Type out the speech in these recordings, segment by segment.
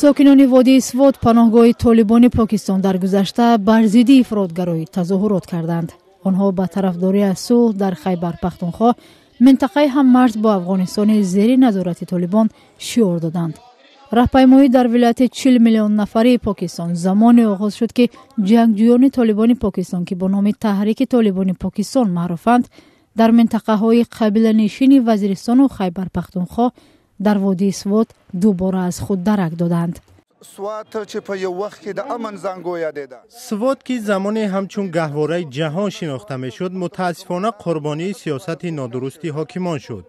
Сокинони водии Свот, паноҳгоҳи Толибони Покистон, дар гузашта бар зидди ифротгароӣ тазоҳурот карданд. Онҳо ба тарафдорӣ аз сулҳ дар Хайбар Пахтунхо, минтақаи ҳаммарз бо Афғонистони зери назорати Толибон, шиор доданд. Раҳпаймоӣ дар вилояти 40 миллион нафарии Покистон замоне оғоз шуд, ки ҷангҷӯёни Толибони Покистон, ки бо номи Таҳрики Толибони Покистон маъруфанд, дар минтақаҳои қабиланишини Вазиристону Хайбар Пахтунхо дар водии Свот дубора аз худ дарак доданд. Свот, ки замоне ҳамчун гаҳвораи ҷаҳон шинохта мешуд, мутаассифона қурбонии сиёсати нодурусти ҳокимон шуд.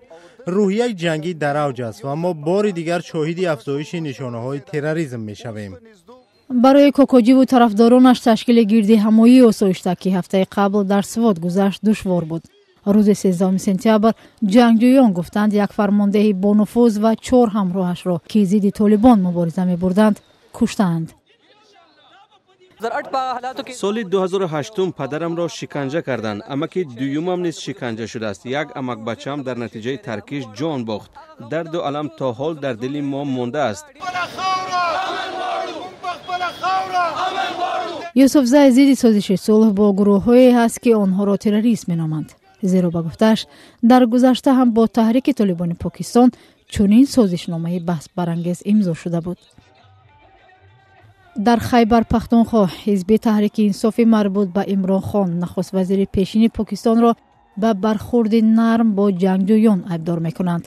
Рӯҳияи ҷангӣ дар авҷ аст ва мо бори дигар шоҳиди афзоиши нишонаҳои терроризм мешавем. Барои Кокоҷиву тарафдоронаш ташкили гирдиҳамоии осоишта, ки ҳафтаи қабл дар Свот гузашт, душвор буд. Рӯзи 13 сентябр ҷангҷӯён гуфтанд, як фармондеҳи бонуфуз ва чор ҳамроҳашро, ки зидди Толибон мубориза мебурданд, куштаанд. Соли 2008 падарамро шиканҷа карданд. Амаки дуюмам низ шиканҷа шудааст. Як амакбачаам дар натиҷаи таркиш ҷон бохт. Дарду алам то ҳол дар дили мо мондааст. Юсуфзай зидди созиши сулҳ бо гурӯҳҳое ҳаст, ки онҳоро террорист меноманд, зеро, ба гуфтааш, дар гузашта ҳам бо Таҳрики Толибони Покистон чунин созишномаи баҳсбарангез имзо шуда буд. Дар Хайбар Пахтунхо ҳизби Таҳрики Инсофи марбут ба Имрон Хон нахуст вазири пешини Покистонро ба бархурди нарм бо ҷангҷӯён айбдор мекунанд.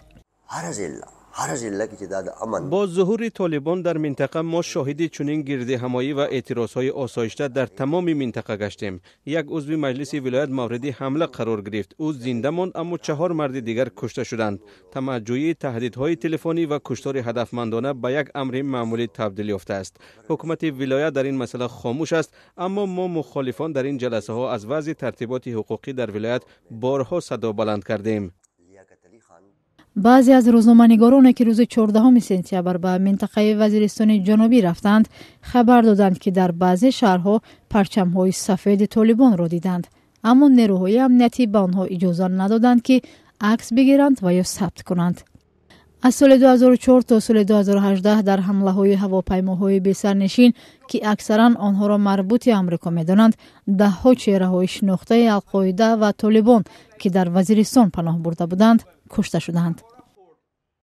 Бо зуҳури Толибон дар минтақа мо шоҳиди чунин гирдиҳамоӣ ва эътирозҳои осоишта дар тамоми минтақа гаштем. Як узви маҷлиси вилоят мавриди ҳамла қарор гирифт. Ӯ зинда монд, аммо чаҳор марди дигар кушта шуданд. Тамаъҷӯӣ, таҳдидҳои телефонӣ ва куштори ҳадафмандона ба як амри маъмулӣ табдил ёфтааст. Ҳукумати вилоят дар ин масъала хомӯш аст, аммо мо, мухолифон, дар ин ҷаласаҳо аз вазъи тартиботи ҳуқуқӣ дар вилоят борҳо садо баланд кардем. Баъзе аз рӯзноманигороне, ки рӯзи 14 сентябр ба минтақаи Вазиристони Ҷанубӣ рафтанд, хабар доданд, ки дар баъзе шаҳрҳо парчамҳои сафеди Толибонро диданд, аммо нерӯҳои амниятӣ ба онҳо иҷоза надоданд, ки акс бигиранд ва ё сабт кунанд. Аз соли 2004 то соли 2018 дар ҳамлаҳои ҳавопаймоҳои бесарнишин, ки аксаран онҳоро марбути Амрико медонанд, даҳҳо чеҳраҳои шинохтаи Алқоида ва Толибон, ки дар Вазиристон паноҳ бурда буданд, кушта шуданд.